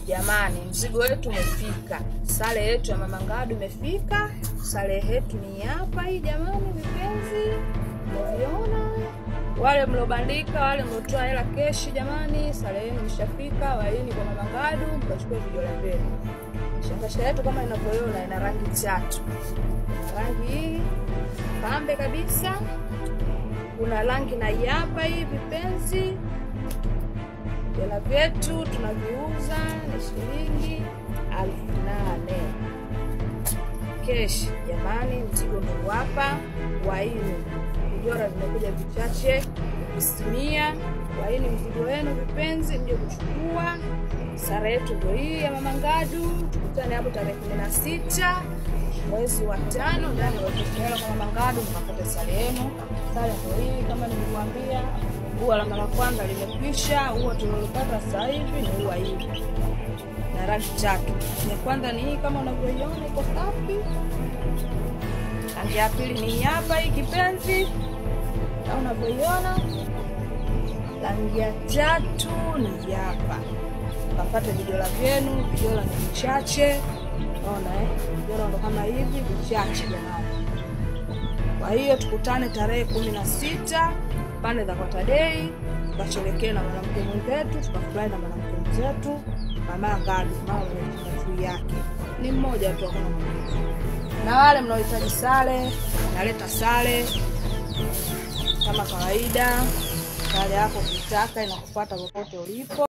Jamani, mzigo wetu umefika. Sare yetu ya Mama Ngadu imefika. Sare yetu ni hapa hii jamani vipenzi. Mnaviona? Wale mlobandika, wale mlotoa hela keshi jamani, sare yenu imeshafika. Waini kwa Mama Ngadu mkachukue vijola vyenu. Shangasha yetu kama inavyoona ina rangi tatu. Rangi hii pambe kabisa. Kuna rangi na hapa hii vipenzi. Vijora vyetu tunaviuza ni shilingi 8,000 kesh. Jamani, mzigo ndio hapa. Waini vijora vimekuja vichache kusimia. Waini mzigo wenu vipenzi, mje kuchukua. Sare yetu ndio hii ya Mama Ngadu. Tukutane hapo tarehe 16 mwezi wa 5 ndani ya hoteli kwa Mama Ngadu mkapate sare yenu. Sare ndio hii kama nilivyowaambia. Ua la mara kwanza limekwisha, ua tulilopata sasa hivi ni ua hili. Na rangi tatu. Ya kwanza ni hii kama unavyoiona iko safi. Rangi ya pili ni hapa hii kipenzi. Kama unavyoiona. Rangi ya tatu ni hapa. Kapata vijola vyenu, vijola ni vichache. Unaona vijola ndo kama hivi vichache jamani. Kwa hiyo tukutane tarehe 16 pande za Kwata Day, tukasherehekee na mwanamke mwenzetu, tukafurahi na mwanamke mwenzetu, Mama Ngadu, mama mwenye yake. Ni mmoja tu hakuna mwingine. Na wale mnaohitaji sare, naleta sare kama kawaida. Sare yako ukitaka inakufuata popote ulipo.